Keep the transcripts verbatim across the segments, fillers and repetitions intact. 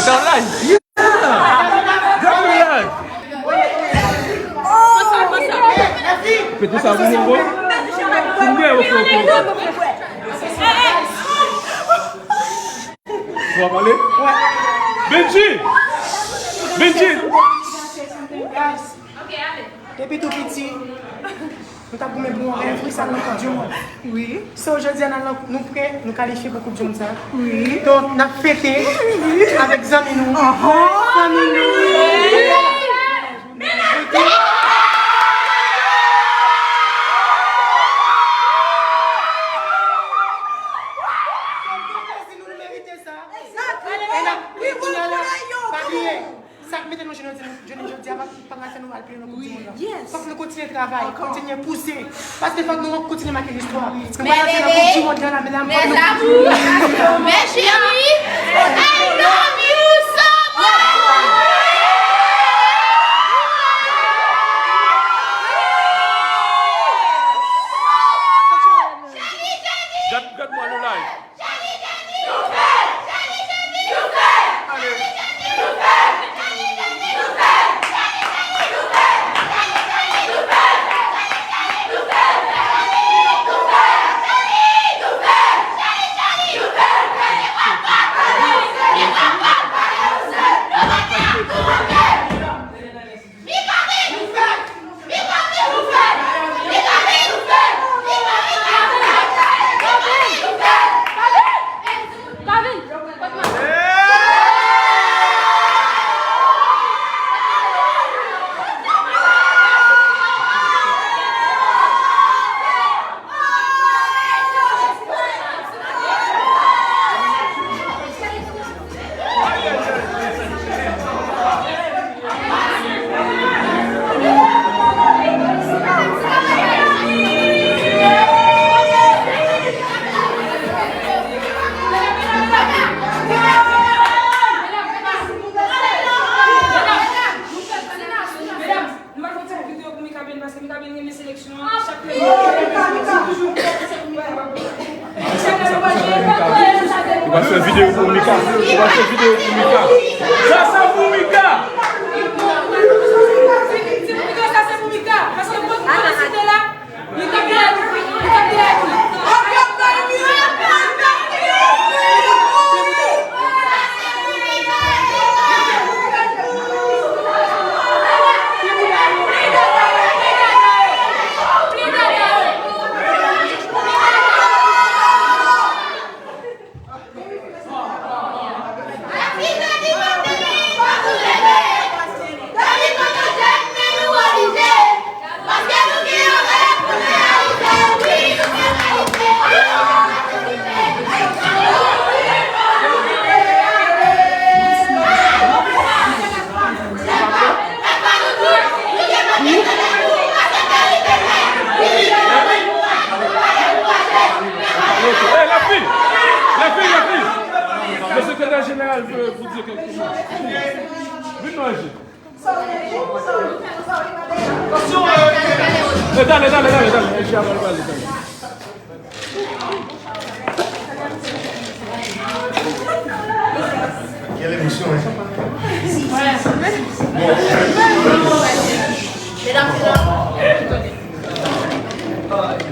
Sa live. Yeah. Gade live. Pete sa pou mwen, bon. Pou mwen, ok, ok, ok. Ou ap pale? Benji! Benji! Depi tou piti, nou t ap goumen pou yon rèv, wi, sa nan Koup di Mond. Wi. So, jodi a, n al nan, nou prè, nou kalifye pou Koup di Mond sa. Wi. Donk, n ap fete avèk zanmi nou. Aha. Zanmi nou. Wi. Sa k mete nou jounen jodi, jounen jodi a pa, pa ka fè nou al pi lwen nan Koup di Mond lan. Fòk nou kontinye travay, kontinye pouse. Paske fòk nou kontinye make listwa. Nou pa rantre nan Koup di Mond lan la, men la, fòk nou kontinye. Mes amours, mes chéris, I love you so much. Gad, gad mwen le live. Nou pral fè ti videyo pou Mika Bèn, paske Mika Bèn renmen seleksyon an. Chak lè li toujou. Ou pral fè videyo pou Mika. Ou pral fè videyo pou Mika. Sa se pou Mika. Ti pou Mika, sa se pou Mika. Paske mwen ki konnen si te la. Hey, la fille! La fille, la fille! Le secrétaire général veut vous dire quelque chose. Vin nou aji. E, dale, dale, dale, dale. E, dale, dale, dale. Quelle émotion, hein? Bon.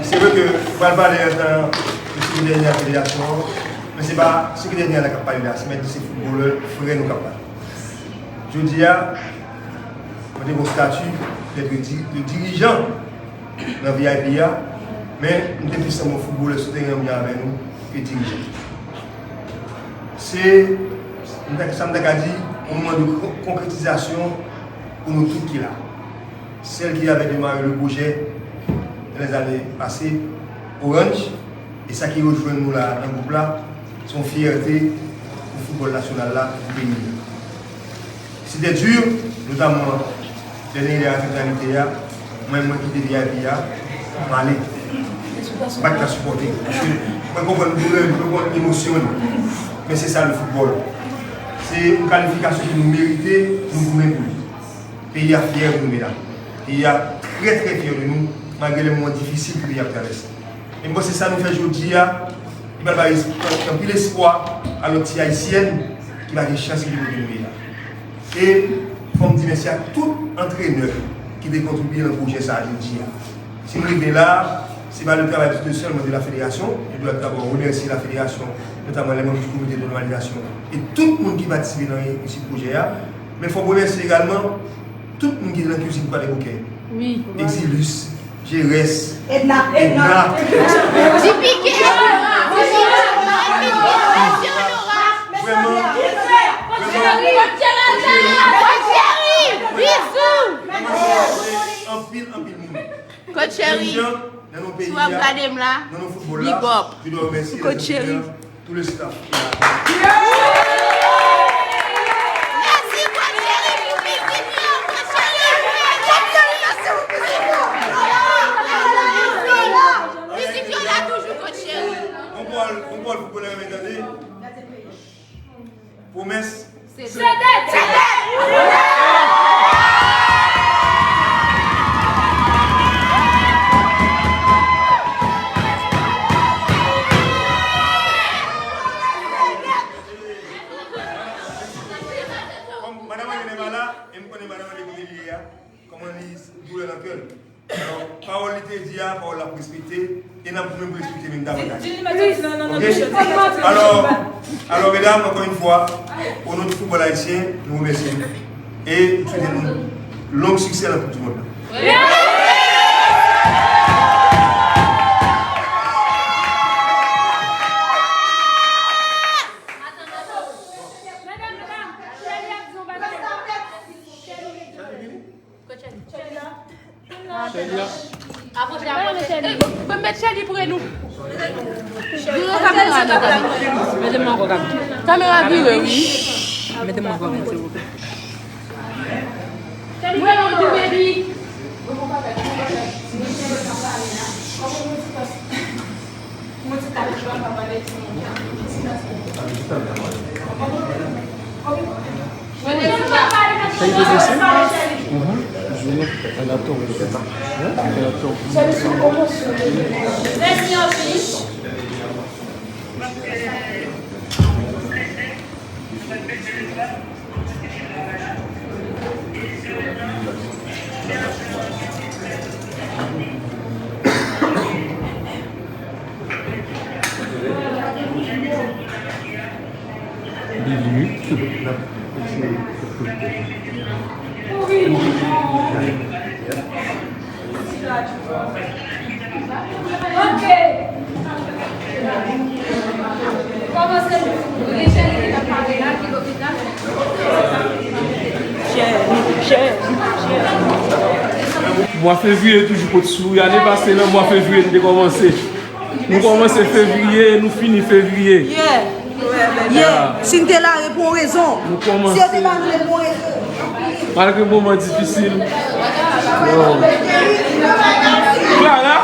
Se vre ke pral pale antan ke sekretè jeneral federasyon an, men se pa sekretè jeneral la k ap pale la, se mèt di se foutbolè frè nou k ap pale. Jodi a, mwen te gen yon stati dèt di-, de dirijan nan V I P a, men m te plis tankou yon foutbolè sou teren an menm jan avè nou ke dirijan. Se, m ta, sa m ta ka di, yon moman de kon-, konkretizasyon pou nou tout ki la. Sèl ki avè demare le pwojè nan lèzane pase, Orange, e sa ki rejwenn nou la nan gwoup la, se yon fyète pou foutbòl nasyonal la, pou peyi a. C'était dur, notamman dènye lè a, finalite a, mwen, mwen kite V I P a, m ale. M pa t ka sipòte, paske mwen konprann doulè, mwen konprann emosyon li. Men se sa le foutbòl. Se yon kalifikasyon ke nou merite, nou goumen pou li. Peyi a fyè de nou, medam. Peyi a trè, trè fyè de nou, malgre lè moman difisil ke peyi a ap travèse. E m panse sa nou fè jodi a, li pral bay esp-, anpil espwa a lòt ti Ayisyèn, ki pa gen chans rive kote nou ye la. E fò m di mèsi ak tout antrenè ki te kontribye nan pwojè sa a jodi a. Si m rive la, se pa le travay de sèlman de la fédération, nou dwe dabò remèsye la fédération, notaman lè manm komite de nòmalizasyon e tout moun ki patisipe nan reyisi pwojè a. Men fò m remèsye egalman tout moun ki te nan Cuisine Kwadèboukè. Wi. Exilus, Jerès, Edna, Edna. Ti pike. Ti pike. Vrèman, vrèman, Coach Jerry, bizou. Anpil, anpil moun. Coach Jerry, si w ap gade m la, big up. Coach Jerry. Tout le staff ki la. Mèsi, Coach Jerry, pou vizit yo, Coach Jerry. Vizit yo la toujou, Coach Jerry. On pwal, on pwal foutbolè renmen tande. Pwomès. Se dèt! Se dèt! Kòm madan Anlene pa la, e m konnen madan Anlene kote li ye a, kòman li doulè nan kè l. Alò, pawòl li te di a, pawòl l ap respekte, e n ap menm respekte menm davantaj. Oke? Alò, alò, medam, ankò yon fwa, o non di foutbòl ayisyen, nou remèsye nou. E nou swete nou long siksè nan Koup di Mond lan. Chèli a. Apwoche, apwoche. Ey, ban m met Chèli pre nou. Vire kamera nou, Gaby. Mete m ankò, Gaby. Kamera vire, wi. Mete m ankò, Gaby, silvouplè. Mwen, non, di baby. Sa ki te pase? Mhm. Jounen, elle a tort. Hein? Elle a tort. Mwa fevriye toujou pot sou. Ane pase, nan mwa fevriye, nou te kòmanse. Nou kòmanse fevriye, nou fini fevriye. Yeah. Yeah. Si n te la, e pou yon rezon. Nou kòmanse. Si yo te ba nou, e pou yon rezon. Malgre moman difisil. Yo. Clara.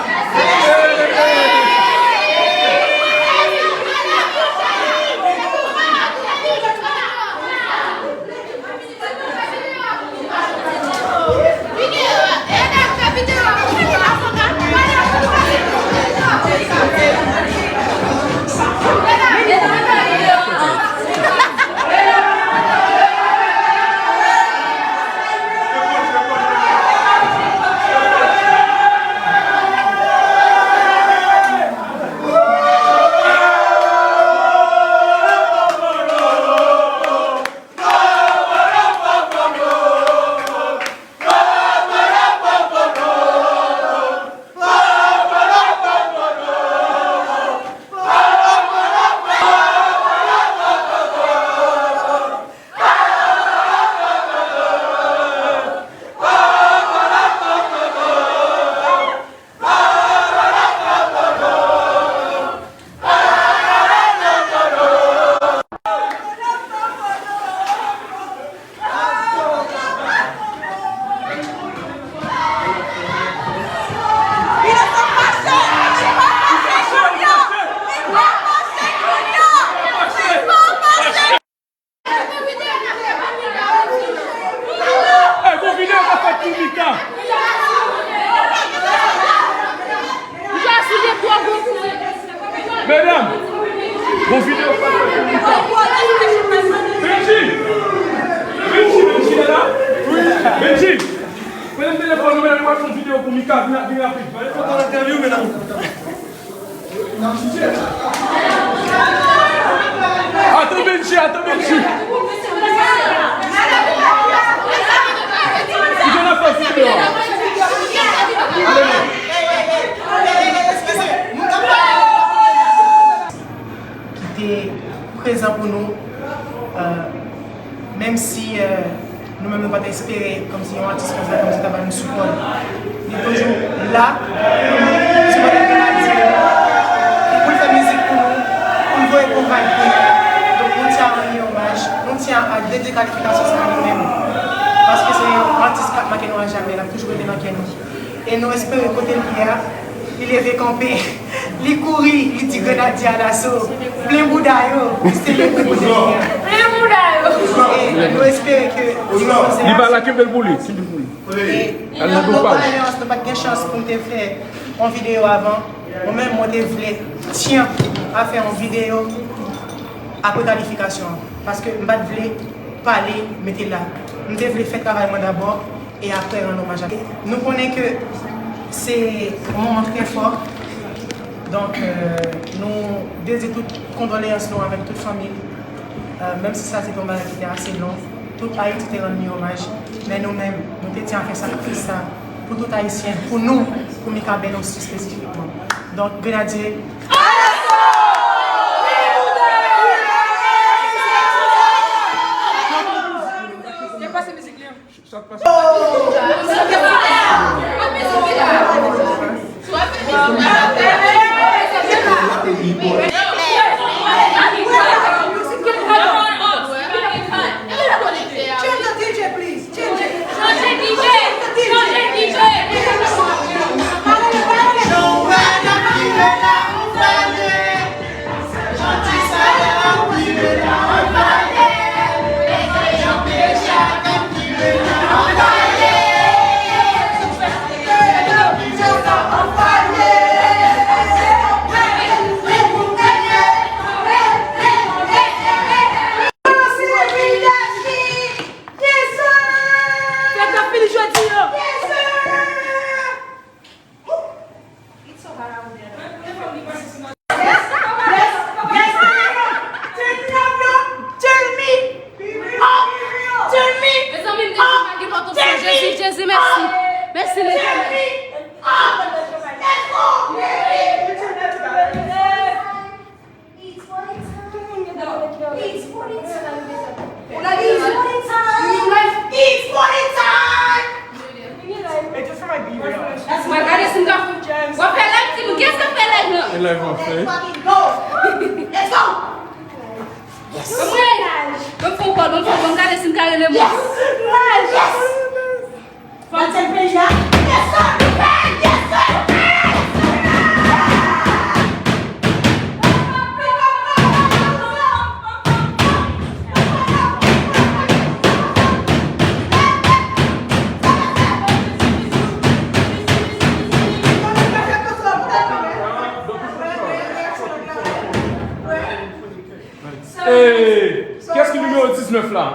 Ey, gon videyo k ap fèt sou Mika. Medam, gon videyo k ap fèt sou Mika. Benji! Benji, Benji, lè la? Benji! Pran telefòn ou, men, nou pral fè yon videyo pou Mika, vin, vin rapid. Pran telefòn nan tèl yo, men nan. Atann Benji, atann Benji. Ki jan n ap fè videyo a? Ale non. Ki te prezan pou nou, euh, menm si, euh, nou menm nou pa t espere kòmsi yon atis konsa kòmsi ta ba nou sipò. Li toujou la pou nou sipòte Grenadye yo, pou l fè mizik pou nou, pou l voye bon vayb pou nou. Donk, nou tyen a rann li omaj, nou tyen a dedye kalifikasyon sa a li menm. Paske se yon atis k ap make nou ajamè, l ap toujou rete nan kè nou. E nou espere kote l ye a, li leve kanpe, li kouri, li di Grenadye a daso. Plen bouda yo, se li pou kote li ye a. Plen bouda yo. E nou espere ke ti konsè a. Li pa la, kenbe l pou li, kenbe l pou li. E nan bon konpayans, nou pa t gen chans pou n te fè yon videyo avan. Mwen menm, mwen te vle tyen a fè yon videyo apre kalifikasyon an. Paske m pa t vle pale, mete la. M te vle fè travay mwen dabò e apre rann omaj a. Nou konnen ke se yon moman trè fò. Donk, euh, nou dedye tout kondoleyans nou avèk tout fanmi l. Euh, menm si sa se te yon bagay ki te ase long, tout Ayiti te rann li omaj. Men nou menm, nou te tyen a fè sakrifis sa pou tout Ayisyen, pou nou, pou Mika Bènonsi espesifikman. Donk, Grenadye, Change the D J, please. Change it. Change the D J. Change the D J. Fèt ap fini jodi an. It's so hot out there. Yes, yes, yes. Turn me up, no. Turn me up. Turn me up. Mezanmi, m te di pa gen pòt opsyon. Jezi, Jezi, mèsi. Mèsi, Letènèl. Turn me up. Let's go, baby. It's party time. It's party time. It's party time. It's party time. Mwen gade si m ka fè. W ap fè live, timoun. Kiyès k ap fè live lan? E live w ap fè? Let's go. Let's go. Yes. Ban m fè yon kòl, ban m fè yon kòl, m gade si m ka rele mwen. Yes. Yes. Fò l tèl peyi a. Yes, sir, nou fè l! Yes, sir, nou fè l! Hey, kiyès ki nimewo diznèf la?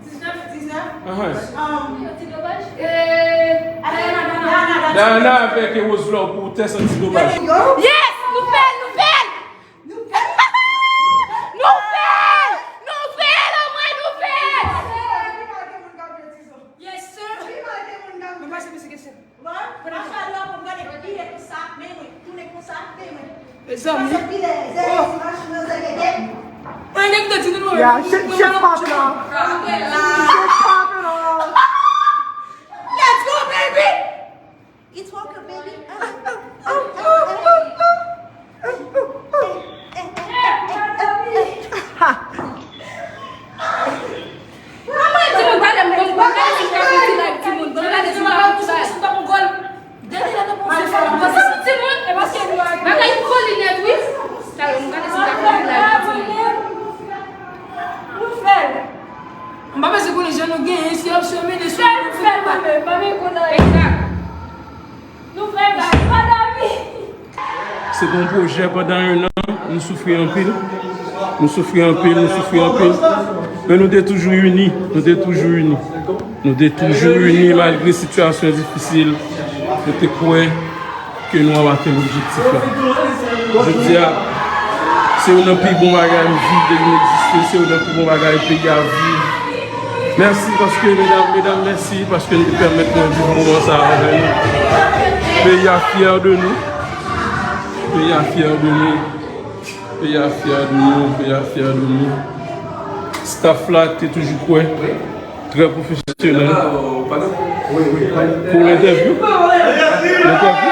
Diznèf, diznèf. Ahan. Um, Diana, Diana, Diana. Diana avèk Rose Fleur pou tès antidomaj. Yes! Nou fè l, nou fè l! Nou fè l! Nou fè l! Nou fè l, omwen nou fè l! Yes, sir! Nou pase misye kesyon. Bon, mwen ap fè lò pou m gade vire konsa, men mwen, tounen konsa, men mwen. Mezanmi. Sa se vire, zè, oh, machin nan, zè, gègè. Mwen, nèg nan di nou, mwen, yeah, mwen, shit, mwen, shit mwen, popping off. Shit popping off. Let's go, baby. It's working, baby. Timoun, gade m, bon, bon, gade si m ka fè ti live, timoun. Bon, gade si m ka fè ti live. Timoun, bagay foli nèt, wi. Talè, m gade si m ka fè ti live, timoun. M pa panse konnen jan nou genyen, si opsyon mele sou nou fè pa. Egzak. Nou fè bagay, pa dòmi. Se te yon pwojè pandan en an, nou soufri anpil. Nou soufri anpil, nou soufri anpil. Men nou te toujou ini, nou te toujou ini. Nou te toujou ini malgre sitiyasyon difisil. Nou te kwè ke nou ap atenn objektif la. Jodi a, se youn nan pi bon bagay m viv depi m egziste, se youn nan pi bon bagay peyi a viv. Mèsi paske, medam, medam, mèsi paske nou te pèmèt mwen viv moman sa a avè nou. Peyi a fyè de nou. Peyi a fyè de nou. Peyi a fyè de nou. Peyi a fyè de nou. Staff la te toujou kwè. Trè pwofesyonèl. Pou entèvyou. Entèvyou.